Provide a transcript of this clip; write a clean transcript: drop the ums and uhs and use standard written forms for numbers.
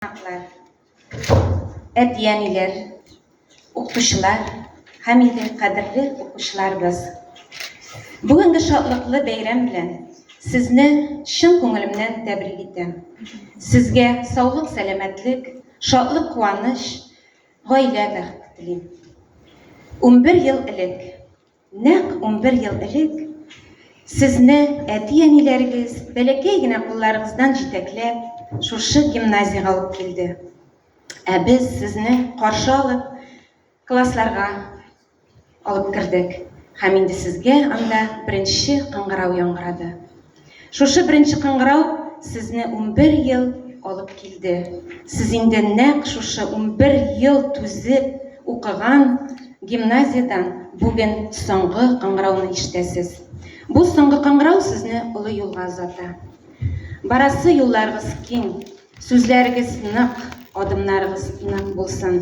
Кунаклар, әти-әниләр, укытучылар һәм инде кадерле укучыларыбыз. Бүгенге шатлыклы бәйрәм белән сезне чын күңелемнән тәбрик итәм. Сезгә саулык, сәламәтлек, шатлык, куаныч, гаилә бәхете телим. 11 ел элек Нәкъ 11 ел элек сезне әти-әниләрегез бәләкәй генә кулларыгыздан җитәкләп шушы гимназиягә алып килде. Ә без сезне каршы алып классларга алып кердек. Һәм инде сезгә анда беренче кыңгырау яңгырады. Шушы беренче кыңгырау сезне 11 ел алып килде. Сез инде нәкъ шушы 11 ел түзеп укыган гимназиядән бүген соңгы кыңгырауны ишетәсез. Бу соңгы кыңгырау сезне олы юлга озата. Барасы юлларыгыз киң, сүзләрегез нык, адымнарыгыз нык булсын.